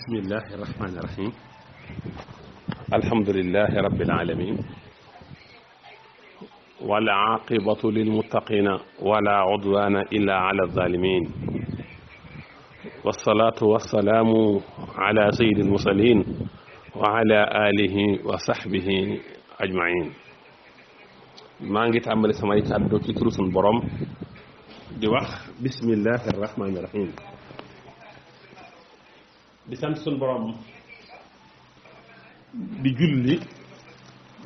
bismillahi irrahmani irrahim alhamdulilahi rabbil alamin wal aqibatu lilmuttaqina wala udwana illa ala zalimin wassalatu wassalaamu ala sayyidil mursalin wa ala alihi wa sahbihi ajmain maa ngi tàmbali samay kàddu ci turu sunu borom di wax bismillahi irrahmani irrahim di sant sunu borom di julli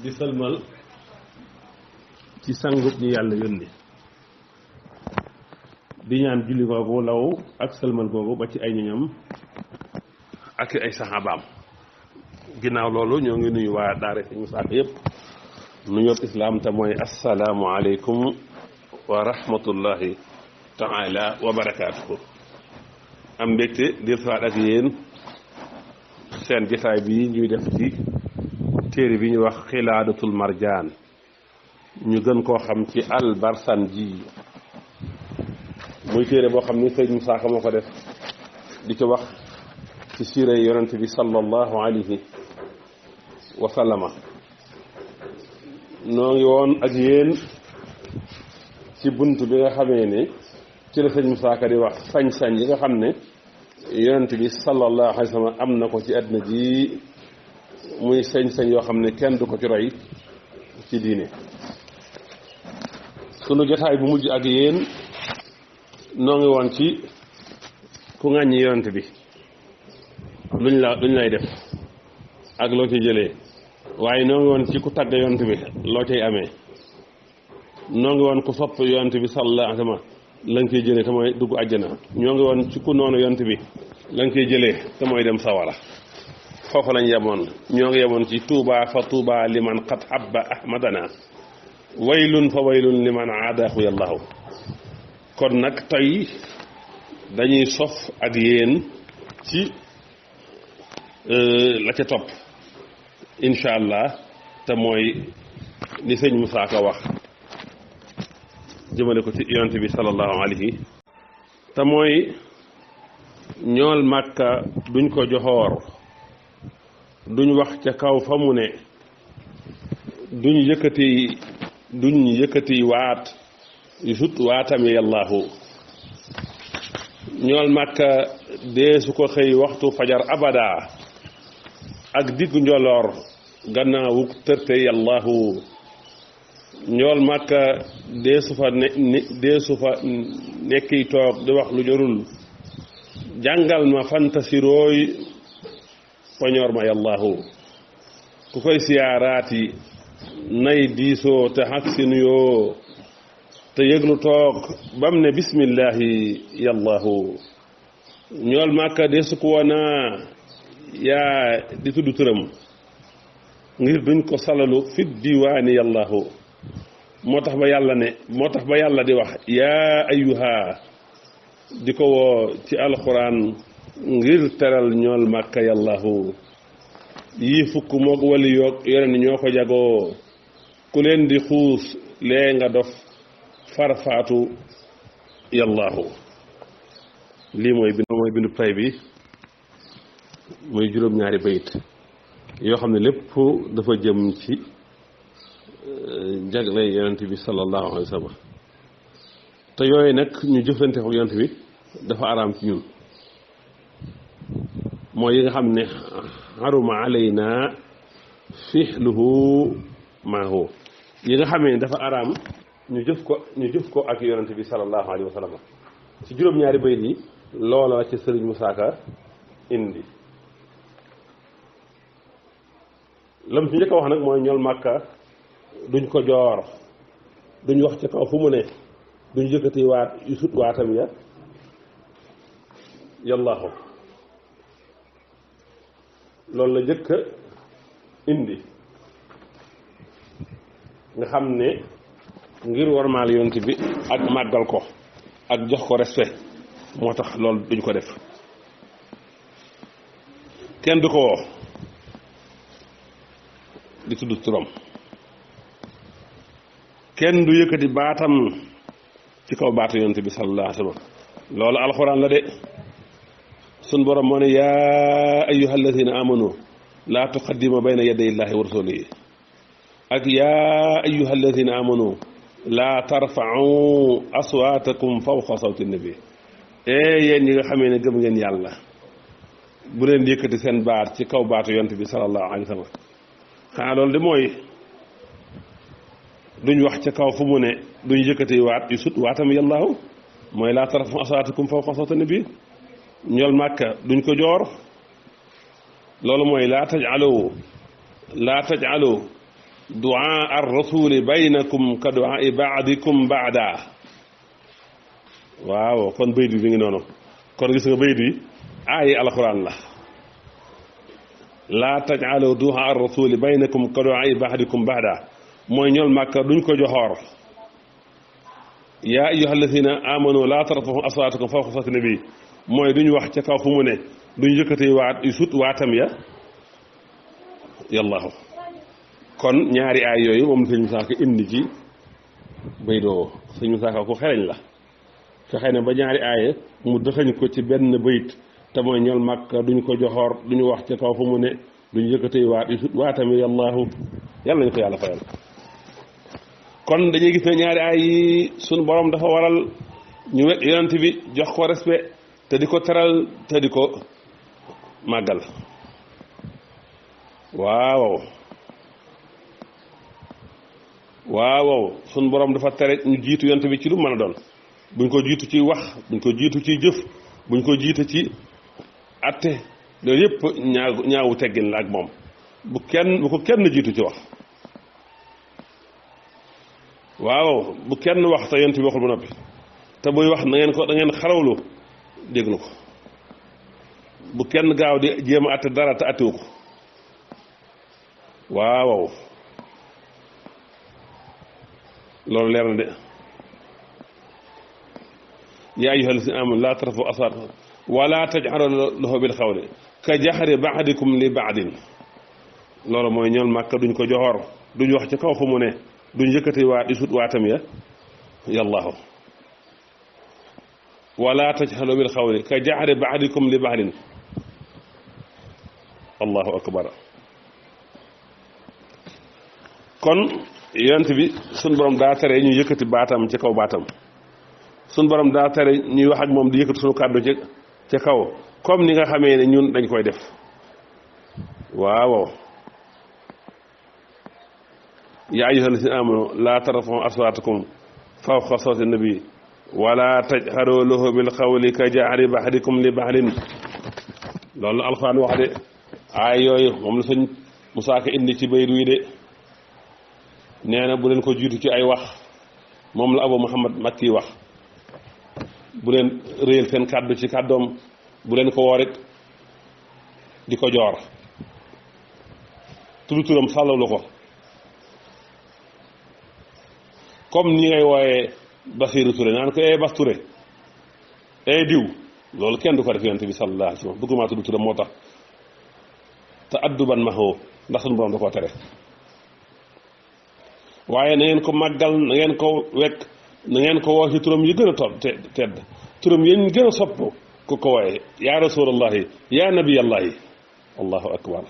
di sëlmal ci sangub ñi yàlla yónni di ñaan julli googu law ak sëlmal googu ba ci ay ñoñam ak ay saxaabaam ginnaaw loolu ñoo ngi nuyu waa daara Sëñ Musaa Ka yépp nuyoo islaam te mooy assalaamu aleykum wa rahmatullahi taala wa barakaatuhu am mbégte dir saat ak yéen seen jotaay bi ñuy def ci téere bi ñuy wax xilaadatul marjaan ñu gën koo xam ci Al-Barzanji muy téere boo xam ni Sëñ Musaa Ka moo ko def di ci wax ci siira yonent bi sallallahu alayhi wa sallama noo ngi woon ak yéen ci bunt bi nga xamee ne ci la Sëñ Musaa Ka di wax sañ-sañ yi nga xam ne yonent bi sallallahu alayhi wa sallam am na ko ci àddina ji muy sañ-sañ yoo xam ne kenn du ko ci roy ci diine sunu jotaay bu mujj ak yéen noo ngi woon ci ku ŋàññi yonent bi luñ lay def ak loo ci jëlee waaye noo ngi woon ci ku tagg yonent bi loo cay amee noo ngi woon ku sopp yonent bi sallallahu alayhi wa sallam la nga koy jëlee te mooy dugg àjjana ñoo ngi woon ci ku noonu yonent bi la nga koy jëlee te mooy dem sawara foofu lañ yemoon ñoo ngi yemoon ci tuuba fa tuuba liman qad habba ahmadana waylun fa waylun liman aadahu yallahu kon nag tey dañuy sof ak yéen ci la ca topp incha allah te mooy ni Sëñ Musaa Ka wax jëmale ko ci yonent bi sallallahu alayhi te mooy ñool màkka duñ ko joxoor duñ wax ca kaw fa mu ne duñ yëkkati waat yu sut waatam yàllaahu ñool màkka dee su ko xëy waxtu fajar abada ak diggu njoloor gannaawu tërte yàllaahu ñool màkka dee su fa nekkiy toog di wax lu jorul jàngal ma fantasirooy poñoor ma yàllaahu ku koy siyaaraati nay diisoo te xag si nuyoo te yëglu toog bam ne bismillahi yàllaahu ñool màkka dee su ko wonaa yaa di tudd turam ngir duñ ko salalu fit diwaani yàllaahu moo tax ba yàlla di wax yaa ayyuha di ko woo ci alxuraan ngir teral ñool màkka yàllaahu yii fukk mook wali yoog yoneen ñoo ko jagoo ku leen di xuus lee nga dof farfaatu yàllaahu lii mooy bindu tay bi muy juróom-ñaari bayit yoo xam ne lépp dafa jëm ci jagle yonent bi sallallahu alayhi wa sallam te yooyu nag ñu jëflante ak yonent bi dafa araam ci ñun mooy yi nga xam ne haruma alayna fihluhu maahu yi nga xam ne dafa araam ñu jëf ko ak yonent bi sallallahu alayhi wa sallam ci juróom-ñaari bayit yi loola la ci Sëriñ Musaa Ka indi lam ci njëkk a wax nag mooy ñool màkka duñ ko joor duñ wax ci kaw fu mu ne duñ yëkkati waat yu sut waatam ya yàllaahu loolu la jëkk a indi nga xam ne ngir warmaal yonent bi ak màggal ko ak jox ko respect moo tax loolu duñ ko def kenn du ko woo di tudd turam kenn du yëkkati baatam ci kaw baatu yonent bi sallallahu alayhi wa sallam loolu alxuraan la de sun borom moo ne yaa ayyuha alladina amanu laa tuqaddima bayna yaday illahi wa rasulihi ak yaa ayyuha alladina amanu laa tarfa'u aswaatakum fawqa sawti nabi yéen ñi nga xamee ne gëm ngeen yàlla bu leen yëkkati seen baat ci kaw baatu yonent bi sallallahu alayhi wa sallam xanaa loolu de mooy duñ wax ca kaw fu mu ne duñ yëkkati waat yu sut waatam yàllaahu mooy laa tarfa'u aswaatakum fawqa sawti nabi ñool màkka duñ ko joor loolu mooy laa taj'alu du'a ar-rasuli baynakum ka du'a ba'dikum ba'da waaw kon bayt bi ngi noonu kon gis nga bayt bi ay alquran la laa taj'alu du'a ar-rasuli baynakum ka du'a ba'dikum ba'da mooy ñool màkka duñ ko joxoor yaa ayyuha alladhina amanu laa tarfa'u aswaatakum fawqa sawti nabi mooy duñ wax ca kaw fu mu ne duñ yëkkati waat yu sut waatam ya yàllaahu kon ñaari aay yooyu moom sëñ Musaa Ka indi ci baydoo sëñ Musaa Ka ku xereñ la fexe ne ba ñaari aaya mu dëxañ ko ci benn bayit te mooy ñool Makka duñ ko joxoor duñu wax ca kaw fu mu ne duñ yëkkati waat yu sut waatam ya yàllaahu yàlla nañu ko yàlla fayal kon dañuy gis ne ñaari aay yi suñu borom dafa waral ñu wet yonent bi jox ko respect te di ko teral te di ko màggal waaw suñ borom dafa tere ñu jiitu yonent bi ci lu mën a doon buñ ko jiitu ci wax buñ ko jiitu ci jëf buñ ko jiitu ci atte loolu yëpp ñaawu teggin la ak moom bu ko kenn jiitu ci wax waaw bu kenn wax te yonent bi waxul ba noppi te buy wax da ngeen xarawlu déglu ko bu kenn gaaw di jéem a atte dara te attewu ko waaw loolu leer na de yaa ayyuha allazina amanu laa tarfa'u aswaatakum wa laa tajharu lahu bil qawli ka jahri ba'dikum li ba'din loolu mooy ñool Màkka duñ ko joxoor duñ wax ci kaw fu mu ne duñ yëkkati waat di sut waatam ya yàllaahu wala tajharu bil qawli ka jahri ba'dikum li ba'din allahu akbar kon yonent bi suñ borom daa tere ñu yëkkati baatam ci kaw baatam suñ borom daa tere ñuy wax ak moom di yëkkati suñu kàddu ci kaw comme ni nga xamee ne ñun dañ koy def waaw yaa ayyuha allazina amanu laa tarfa'u aswaatakum fawqa sawti nabi wala tajharu lahu bil qawli ka jahri ba'dikum li ba'din loolu la alxuraan wax de aay yooyu moom la sëñ Musaa Ka indi ci baydu yi de nee na bu leen ko jiitu ci ay wax moom la Abu Muhammad Makki wax bu leen réyal seen kàddu ci kàddoom bu leen ko woorit di ko joor turam sàllalu ko comme ni ngay wooyee Basiiru Ture naan ko Bas Ture diw loolu kenn du ko def yonent bi sallallahu alayhi wa sallam bëgguma tudd turam moo tax te adduban mahoo ndax suñu borom da koo tere waaye na ngeen ko màggal na ngeen ko wekk na ngeen ko woo ci turam yi gën a tedd turam yéen gën a sopp ku ko wooye yaa rasulallahi yaa nabiyallahi allahu akbar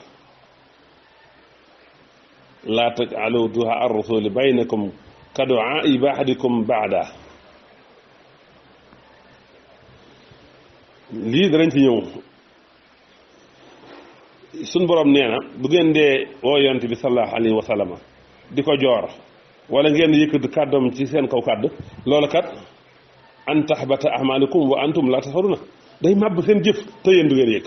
laa taj'alu du'a ar-rasuli baynakum ka du'aa'i ba'dikum ba'da lii danañ ci ñëw suñ borom nee na bu ngeen dee woo yonent bi sallallahu alayhi wa sallam di ko joor wala ngeen yëkkati kàddoom ci seen kaw kàddu loolu kat an tahbata a'malukum wa antum la tash'uruna day màbb seen jëf te yéen du ngeen yëg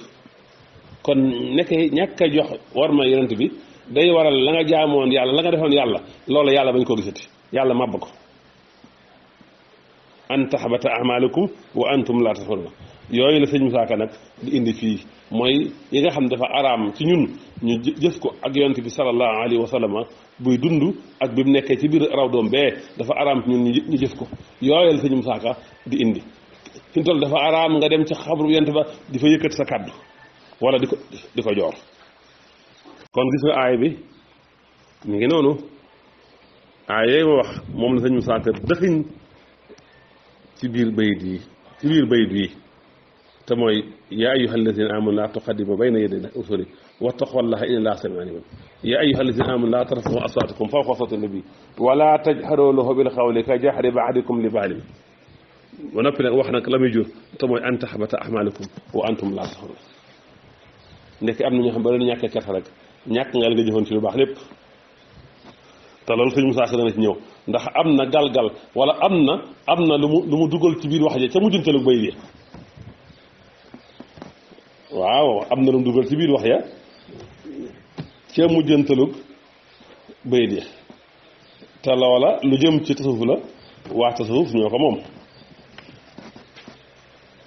kon nekk ñàkk a jox war ma yonent bi day waral la nga jaamoon yàlla la nga defoon yàlla loolu yàlla bañ ko gisati yàlla màbb ko an tahbata a'malukum wa antum la tash'uruna yooyu la sëñ Musaa Ka nag di indi fii mooy yi nga xam dafa araam ci ñun ñu jëf ko ak yonent bi sallallahu alayhi wa sallam buy dund ak bi mu nekkee ci biir raw doom bee dafa araam ci ñun ñu jëf ko yooyu la sëñ Musaa Ka di indi fi mu toll dafa araam nga dem ci xabru yonent ba di fa yëkkati sa kàddu wala di ko joor kon gis nga aay bi ñu ngi noonu aay yooyu ma wax moom la sëñ Musaa Ka dëxiñ ci biir bayit yi te mooy yaa ayyuha alladina amanu laa tuqaddimu bayna yaday rusuli wattaqullaha inna allaha samiun alim yaa ayyuha alladina amanu laa tarfa'u aswaatakum fawqa sawti nabi wala tajharu lahu bil qawli ka jahri ba'dikum li ba'din ba noppi nag wax nag la muy jur te mooy an tahbata a'malukum wa antum laa tash'urun ndekk am na ñoo xam ba leen ñàkkee kersa rek ñàkk nga la nga jëfoon ci lu baax lépp te loolu sëñ Moussa Ka dana ci ñëw ndax am na galgal wala am na lu mu dugal ci biir wax ja ca mujjantalu bay bi waaw am na lu mu dugal ci biir wax ya ca mujjantalu bay bi te loola lu jëm ci tasawuf la waa tasawuf ñoo ko moom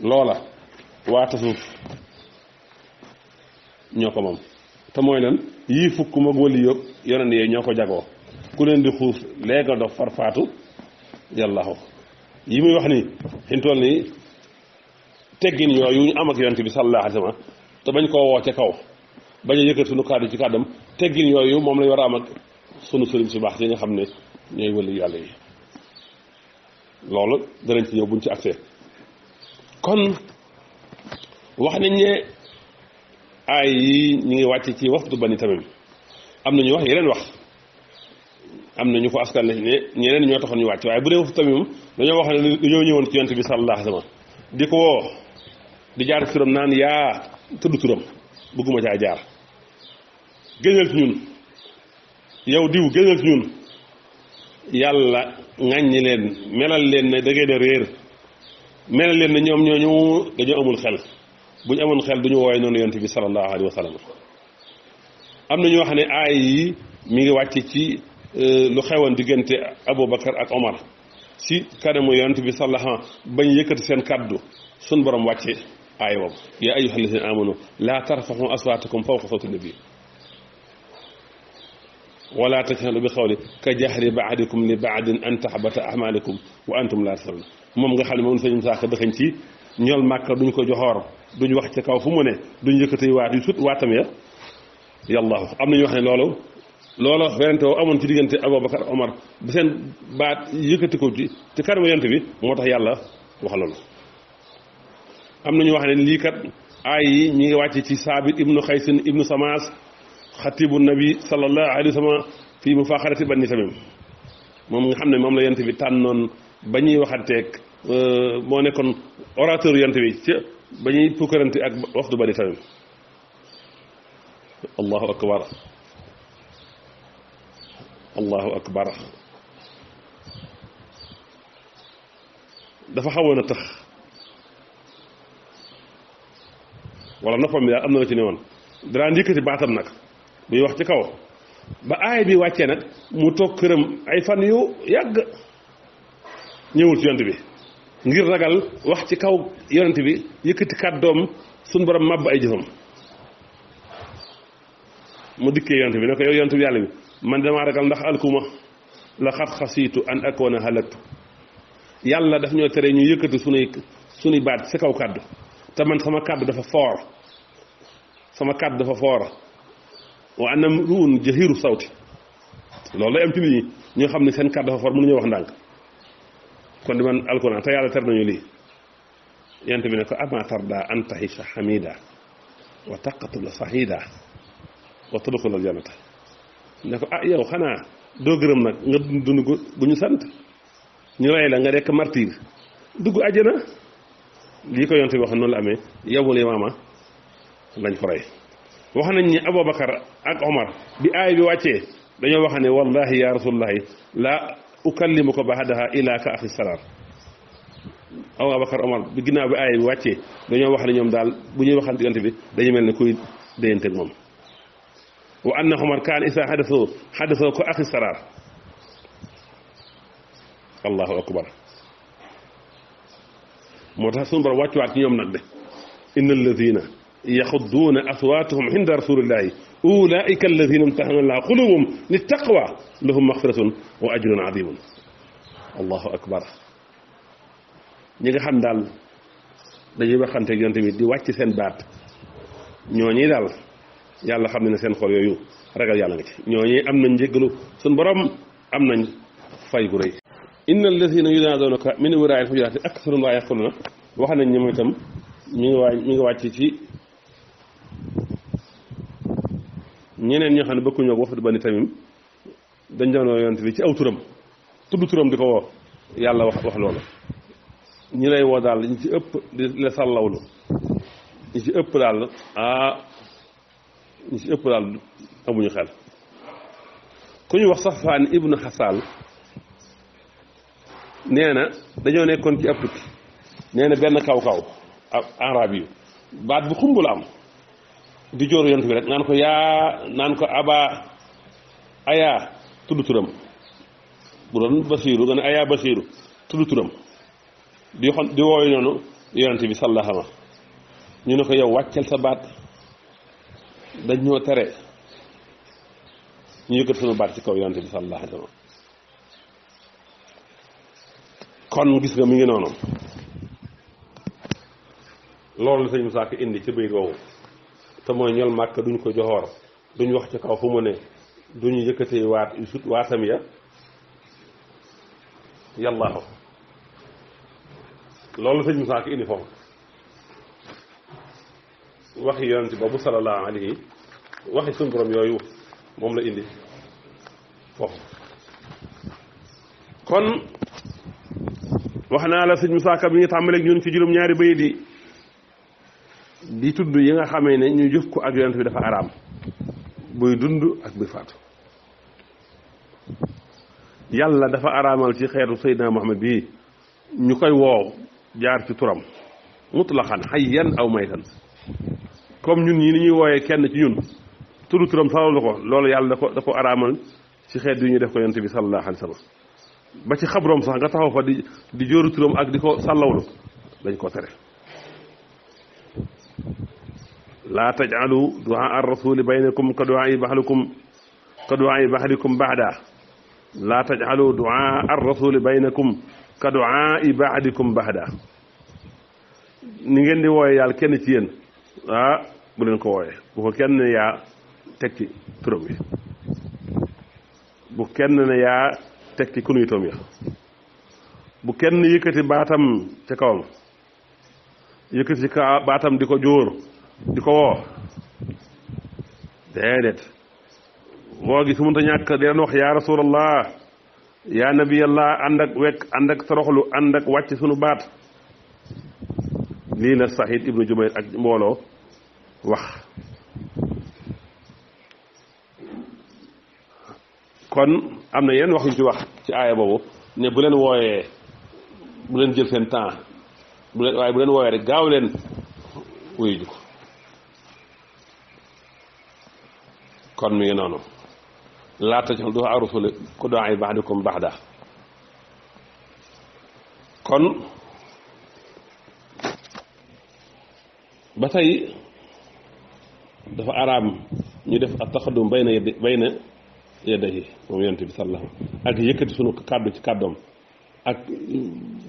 loola waa tasawuf ñoo ko moom te mooy lan yii fukk mag wali yóbbu yonent yee ñoo ko jagoo ku leen di xuus léegi dox farfaatu yàllaahu yi muy wax ni xintool nii teggin yooyu ñu am ak yonent bi sallallahu alayhi wa sallam te bañ koo woo ca kaw bañ a yëkkati sunu kàddu ci kàddam teggin yooyu moom lañ war a am ak sunu sëriñ su baax yi nga xam ne ñooy wali yàlla yi loolu danañ ci ñëw buñ ci accès kon wax nañ ne ay yi ñu ngi wàcc ci wafdu Bani Tamim am na ñu wax yeneen wax am na ñu ko askan ne ñeneen ñoo taxoon ñu wàcc waaye bu dee wafdu Tamim dañoo wax ne dañoo ñëwoon ci yonent bi sallallahu alayhi wa sallam di ko woo di jaar ci turam naan yaa tudd turam bëgguma caa jaar génnal ci ñun yow diw génnal ci ñun yàlla ŋàññi leen melal leen ne da ngeen a réer melal leen ne ñoom ñooñu dañoo amul xel bu ñu amoon xel du ñu wooye noonu yonent bi sallallahu alayhi wa sallam am na ñoo xam ne aay yi mi ngi wàcc ci lu xewoon diggante Aboubacar ak Omar ci kanamu yonent bi sallallahu bañ yëkkati seen kaddu sun borom wàcce aay boobu yaa ayyuhal lazina amanu laa tarfa'u aswaatakum fawqa sawti nabi wala tajharu bi qawli ka jahri ba'dikum li ba'din an tahbata a'malukum wa antum laa tash'urun moom nga xam ne moom sëñ Musaa Ka dëxañ ci ñool Màkka duñ ko joxoor duñ wax ci kaw fu mu ne duñ yëkkati waat yu sut waatam ya yàllaahu am nañu wax ne loolu werante woo amoon ci diggante Aboubacar Omar ba seen baat yëkkati ko ci kanamu yonent bi moo tax yàlla wax loolu am nañu wax ne lii kat aay yi ñi ngi wàcc ci Saabit ibnu Xaysin ibnu Samaas xatibu nabi sallallahu alayhi wa sallam fii mufaaxarati Bani Tamim moom nga xam ne moom la yonent bi tànnoon ba ñuy waxanteeg moo nekkoon orateur yonent bi ci ba ñuy pukkarante ak wafdu Bani Tamim allahu akbar allahu akbar dafa xawoon a tax wala noppam bi daal am na la ci ne woon danaa yëkkati baatam nag buy wax ci kaw ba aay bi wàccee nag mu toog këram ay fan yu yàgg ñëwul ci yonent bi ngir ragal wax ci kaw yonent bi yëkkati kàddoom suñ borom màbb ay jëfam mu dikkee yonent bi ne ko yow yonent bi yàlla bi man damaa ragal ndax alkuma la xat xasiitu an akoona halaktu yàlla daf ñoo tere ñu yëkkati sunuy baat ci kaw kàddu te man sama kàddu dafa foor wa anam ruun jahiru sawti loolu lay am ci nit ñi ñoo xam ne seen kàddu dafa foor mënuñoo wax ndànk kon di man alkuna te yàlla tere nañu lii yonent bi ne ko ama tarda an tahisha hamida wa taqatula sahida wa tadxul al jannata ne ko yow xanaa doo gërëm nag nga dund gu ñu sant ñu rey la nga nekk martyr dugg àjjana lii ko yonent bi wax noonu la amee yowmul yamaama lañ ko rey wax nañ ni Aboubacar ak Omar bi aay bi wàccee dañoo wax ne wallahi ya rasulullahi la ukallimuka ba'daha ila ka axi sarar Aboubacar Omar bi ginnaaw bi aay bi wàccee dañoo wax ne ñoom daal bu ñuy waxante yonent bi dañu mel ne kuy déyanteeg moom wa anna Omar kaan isa xadasoo ko axi sarar allahu akbar moo tax suñu borom wàccuwaat ci ñoom nag de inna alladina yaxudduuna aswaatahum inda rasulillahi ulaika alladina imtaxana allahu qulubuhum li taqwa lahum maxfiratun wa ajrun adimun allahu akbar ñi nga xam daal dañuy waxante ak yonent bi di wàcc seen baat ñooñi daal yàlla xam ne seen xol yooyu ragal yàlla nga ci ñooñi am nañ njéggalu suñ borom am nañ fay gu rëy inna alladina yunaadunaka min waraa'il hujuraati aktharuhum laa yaqiluuna wax nañ ñoom itam mi ngi wàcc ci ñeneen ñoo xam ne bokkuñoo ak wafdu Bani Tamim dañ doon woo yonent bi ci aw turam tudd turam di ko woo yàlla wax loolu ñi lay woo daal ñi ci ëpp di la sàllawlu ñi ci ëpp daal amuñu xel ku ñu wax Safwaan ibnu Xasaal nee na dañoo nekkoon ci ab tukki nee na benn kaw ab arab yi baat bu xumb la am di jóoru yonent bi rek naan ko aba aya tudd turam bu doon Basiiru nga ne aya Basiiru tudd turam di wooyu noonu yonent bi sallallahu alayhi wa sallam ñu ne ko yow wàccel sa baat dañ ñoo tere ñu yëkkat sunu baat ci kaw yonent bi sallallahu alayhi wa sallam kon gis nga mi ngi noonu loolu la sëñ Musaa Ka indi ci bayit woowu te mooy ñol màkk duñ ko joxoor duñ wax ci kaw fu mu ne duñu yëkkatee waatam ya yàllaahu loolu la sëñ Musaa Ka indi foofu waxi yonent boobu sallallahu alayhi waxi suñu borom yooyu moom la indi foofu kon wax naa la sëñ Musaa Ka bi ngi tàmbaleeg ñun ci juróom-ñaari bayit di tudd yi nga xamee ne ñu jëf ko ak yonent bi dafa araam buy dund ak buy faatu yàlla dafa araamal ci xeetu Seydina Muhammad bii ñu koy woow jaar ci turam mutlaqan hayyan aw maytan comme ñun ñi ni ñuy wooyee kenn ci ñun tudd turam sawlu ko loolu yàlla da ko araamal ci xeet yu ñu def ko yonent bi sallallahu alayhi wa sallam ba ci xabroom sax nga taxaw fa di jóoru turam ak di ko sàllawlu dañ ko tere laa taj'alu du'aa ar-rasuli baynakum ka du'aa ba'dikum ba'da laa taj'alu du'aa ar-rasuli baynakum ka du'aa ba'dikum ba'da ni ngeen di wooye yàlla kenn ci yéen bu leen ko wooye bu ko kenn ne yaa teg ci turam wi bu kenn ne yaa teg ci kunuy toom ya bu kenn yëkkati baatam ca kawam yëkkati ci baatam di ko jóor di ko woo déedéet woo gi su mënta ñàkk di leen wax yaa rasulallah yaa nabiyallah ànd ak toroxlu ànd ak wàcc sunu baat lii la Saïd ibnu Jubayr ak mbooloo wax kon am na yenn wax yu ci wax ci aaya boobu ne bu leen wooyee bu leen jël seen temps waaye bu leen wooyee rek gaaw leen wuyu ji ko kon mi ngi noonu laa tajal du arusuli ku du'aa ba'dikum ba'da kon ba tey dafa araam ñu def at-taqaddum bayna yadayhi moom yonent bi sallallahu ak yëkkati sunu kàddu ci kàddoom ak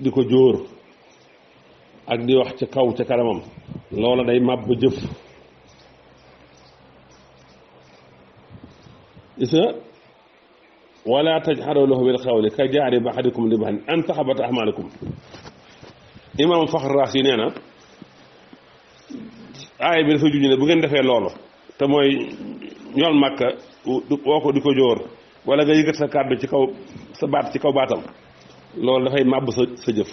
di ko jóor ak di wax ca kaw ca kanamam loola day màbb jëf gis nga wala tajharu lahu bil qawli ka jahri ba'dikum li ba'din an tahbata a'malukum imaam Faxr Raasi nee na aaya bi dafa junj ne bu ngeen defee loolu te mooy ñool Màkka woo ko di ko jóor wala nga yëkkat sa kàddu ci kaw sa baat ci kaw baatam loolu dafay màbb sa jëf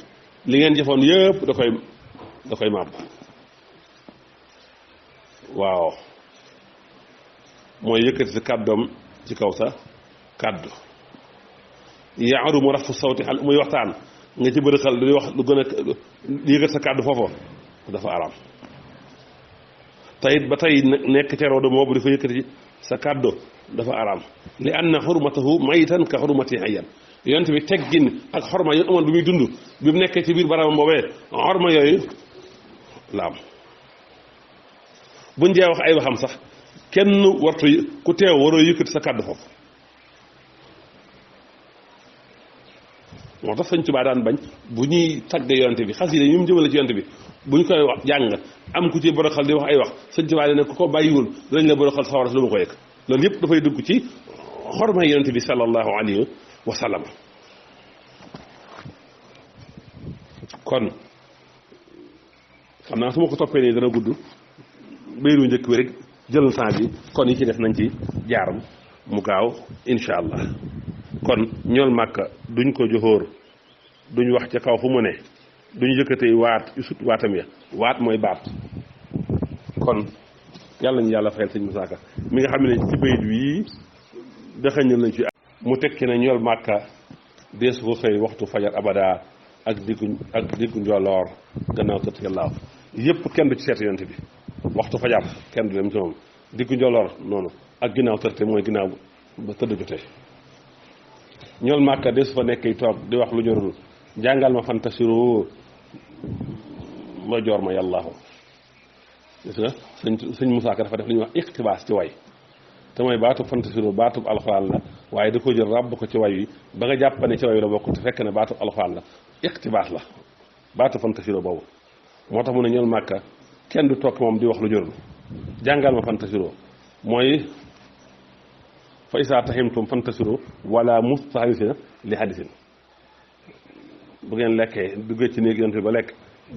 li ngeen jëfoon yëpp da koy màbb waaw mooy yëkkati sa kàddoom ci kaw sa kàddu yaaru mu rafu sawti xal muy waxtaan nga ci bërëxal di wax lu gën a yëkkat sa kàddu foofu dafa araam tayit ba tey nekk ca rodo moobu di fa yëkkati sa kàddu dafa araam li anna xurmatahu maytan ka xurmati hayyan yonent bi teggin ak xorma yu amoon bi muy dund bi mu nekkee ci biir baramam boobee xorma yooyu la am buñ dee wax ay waxam sax kenn wartu ku teew waroo yëkkati sa kàddu foofu moo tax Sëñ Tuubaa daan bañ bu ñuy tagg yonent bi xasida yi mu jëmale ci yonent bi bu ñu koy wax jàng am ku ci boroxal di wax ay wax Sëñ Tuubaa ne ku ko bàyyiwul dinañ la boroxal sawara lu ma ko yëg loolu yëpp dafay dugg ci xorma yonent bi sallallahu alayhi wa sallam kon xam naa su ma ko toppee nii dana gudd bayru njëkk bi rek jël temps bi kon yi ci def nañ ci jaar mu gaaw incha allah kon ñool màkka duñ ko joxóor duñ wax ca kaw fu mu ne duñ yëkkatee waat sut waatam ya waat mooy baat kon yàlla ñu yàlla fayal sëñ Moussa Ka mi nga xam ne ci bayit wii dëxañal nañ ci mu tekki ne ñool màkka deesu ko xëy waxtu fajar abada ak diggu njoloor gannaaw tëdd yàllaaw yëpp kenn du ci seet yonent bi waxtu fajar kenn du dem ci moom diggu njoloor noonu ak ginnaaw tërte mooy ginnaaw ba tëdd jotee ñool màkka deesu fa nekk toog di wax lu ñorul jàngal ma fantasiru ma joor ma yàllaahu gis nga sëñ Moussa Ka dafa def li ñuy wax iqtibaas ci way te mooy baatub fantasiru baatub alxuraan la waaye da ko jël ràbb ko ci way wi ba nga jàpp ne ci way wi la bokk te fekk ne baatub alxuraan la iqtibaas la baatub fantasiru boobu moo tax mu ne ñool màkka kenn du toog moom di wax lu ñorul jàngal ma fantasiru mooy fa isaa taximtum fantasiru wala mustaxrisina li hadisin bu ngeen lekkee duggee ci néeg yonte bi ba lekk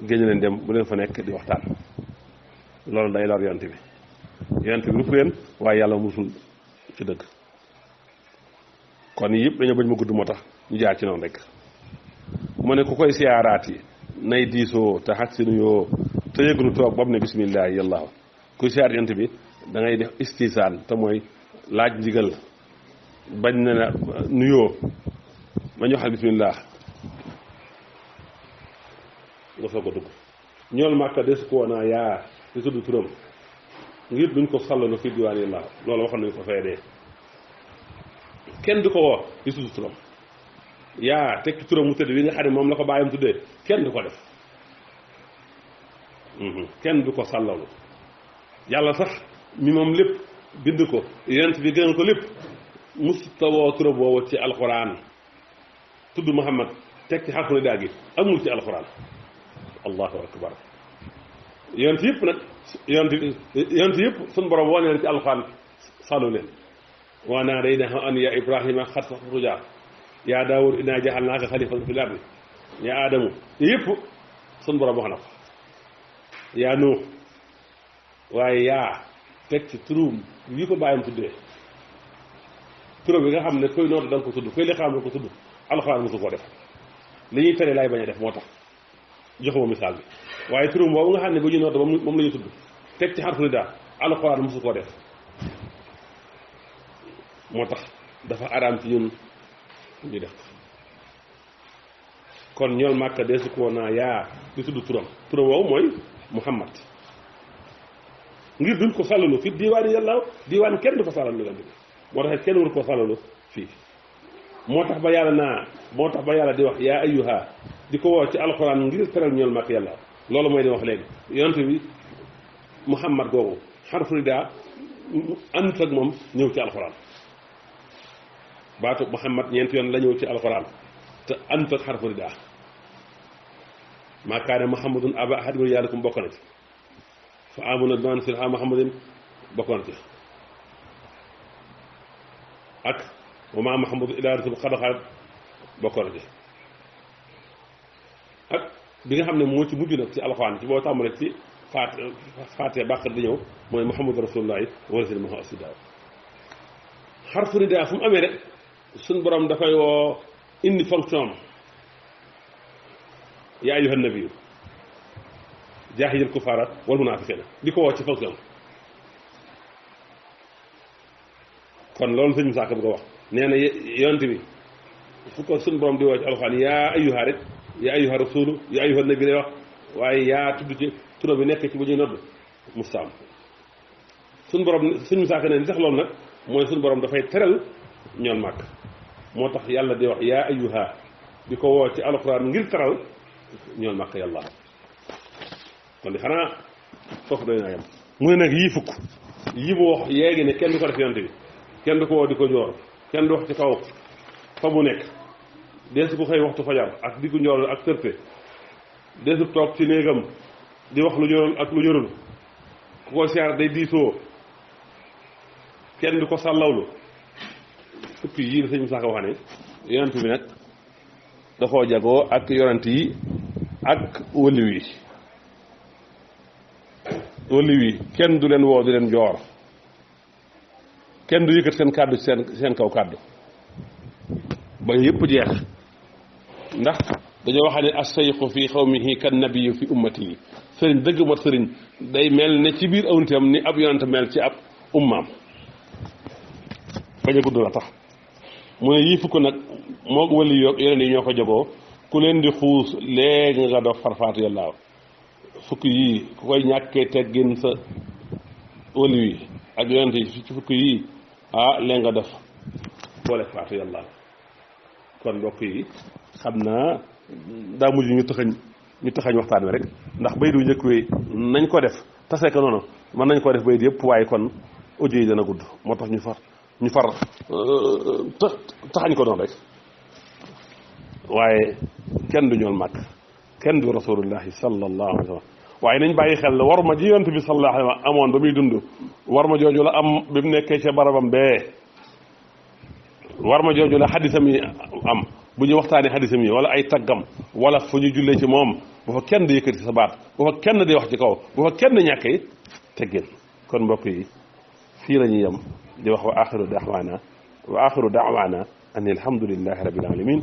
génn leen dem bu leen fa nekk di waxtaan loolu day lor yonte bi yonte bi rupp leen waaye yàlla musul ci dëgg kon yëpp dañoo bañ ma gudd moo tax ñu jaar ci noonu rek mu ne ku koy siyaaraat yi nay diisoo te xaj si nuyoo te yëglu toog boobu ne bisimillahi yàllaahu kuy siyaar yonte bi da ngay def istisaan te mooy laaj ndigal bañ na ne nuyoo ba ñu waxal bismillah nga soog a dugg ñool màkka des ko naa yaa di tudd turam ngir duñ ko sàllalu fi diwaan yi laa loolu waxoon nañu ko fay dee kenn du ko woo di tudd turam yaa tekki turam mu tëdd wi nga xam ne moom la ko bàyyam tuddee kenn du ko def kenn du ko sàllalu yàlla sax mi moom lépp bind ko yonent bi gën ko lépp musta woo turam woowu ci alxuraan tudd Muhammad teg ci xarfu nidaa gi amul ci alxuraan allahu akbar yonent yëpp nag yonent yëpp suñu borom woo leen ci alxuraan salu leen waa naa day neex an ya ibrahima xat sax ruja yaa daawud inaa jaxalnaaka xalifatan fil ardi yaa aadamu yëpp suñu borom wax na ko yaa nuux waaye yaa teg ci turum yi ko bàyyam tuddee turam bi nga xam ne koy nootu da nga ko tudd koy li xam ne ko tudd alxuraan mosu koo def li ñuy tere laay bañ a def moo tax joxuma misaal bi waaye turam boobu nga xam ne bu ñuy nootu moom la ñu tudd teg ci xarfu nidaa alxuraan mosu koo def moo tax dafa araam ci ñun ñu def kon ñool màkka deesu ko naa yaa di tudd turam boobu mooy Muhammad ngir duñ ko sàllalu fi diwaan yàlla diwaan kenn du ko sàllalu nga dugg moo tax kenn waru ko sàllalu fii moo tax ba yàlla di wax yaa ayyuha di ko woo ci alxuraan ngir teral ñool màkk yàlla loolu mooy di wax léegi yonent bi Muhammad googu xarfu nidaa ànd ak moom ñëw ci alxuraan baatu Muhammad ñeenti yoon la ñëw ci alxuraan te ànd ak xarfu nidaa maa kaana Muhammadun aba ahadin min rijaalikum bokk na ci fa amuna bi man silha Muhammadin bokk na ci ak wa maa Muhammadu illaa rasuulun qad xalat bokk na ci ak bi nga xam ne moo ci mujj nag ci alxuraan ci boo tàmbalee ci faatee bàqat di ñëw mooy Muhammadu rasulullaahi wa rasuuluhu ma'a as-siddiq xarfu nidaa fu mu amee rek suñ borom dafay woo indi fonction am yaa ayyuhan nabiyyu jaahidil kuffaara wal munaafiqiina di ko woo ci fonction kon loolu sëñ Musaa Ka bëgg a wax nee na yonent bi fu ko suñ borom di woo ci alxuraan yaa ayyuha rek yaa ayyuha rasuulu yaa ayyuhan nabiyyu lay wax waaye yaa tudd ci turam bi nekk ci bu ñuy nodd mustaam suñ borom sëñ Musaa Ka ne li tax loolu nag mooy suñ borom dafay teral ñoon màkk moo tax yàlla di wax yaa ayyuha di ko woo ci alxuraan ngir teral ñoon màkk yàlla kon di xanaa foofu doy naa yam mu ne nag yii fukk yii mu wax yéegi ne kenn du ko def yonent bi kenn du ko woo di ko joor kenn du wax ci kaw fa mu nekk deesu ko xëy waxtu fajar ak diggu njool ak tërte deesu toog ci néegam di wax lu ñorul ak lu ñorul ku ko siyaar day diisoo kenn du ko sàllawlu fukki yii la sëñ Musaa Ka wax ne yonent bi nag dafoo jagoo ak yonent yi ak wëliw yi wali wi kenn du leen woo di leen joor kenn du yëkkat seen kàddu seen kaw kàddu ba yëpp jeex ndax dañoo wax ne as-sayxu fi xawmihi kan nabiyyu fi ummatihi sëriñ dëgg mat sëriñ day mel ne ci biir aw nitam ni ab yonent mel ci ab ummaam bañ a gudd la tax mu ne yii fukk nag moo wali yeneen yi ñoo ko jogoo ku leen di xuus léegi nga dof farfaatu yàllaaw fukk yii ku koy ñàkkee teggin sa wali wi ak yonent yi ci fukk yii léegi nga def boole faatu yàllaaw kon mbokk yi xam naa daa mujj ñu taxañ waxtaan wi rek ndax bayit wu njëkk wi nañ ko def tasee ko noonu mën nañ ko def bayit yëpp waaye kon audio yi dana gudd moo tax ñu far taxañ ko noonu rek waaye kenn du ñool màkk kenn du rasulullahi sallallahu alayhi wa sallam waaye nañ bàyyi xel war ma ji yonent bi sallallahu alayhi wa sallam amoon ba muy dund war ma jooju la am bi mu nekkee ca barabam bee war ma jooju la xadisam yi am bu ñu waxtaanee xadisam yi wala ay taggam wala fu ñu jullee ci moom bu fa kenn di yëkkati sa baat bu fa kenn di wax ci kaw bu fa kenn ñàkk yi teggin kon mbokk yi fii la ñuy yem di wax wa axiru da'waana an alhamdulillahi rabbil alamin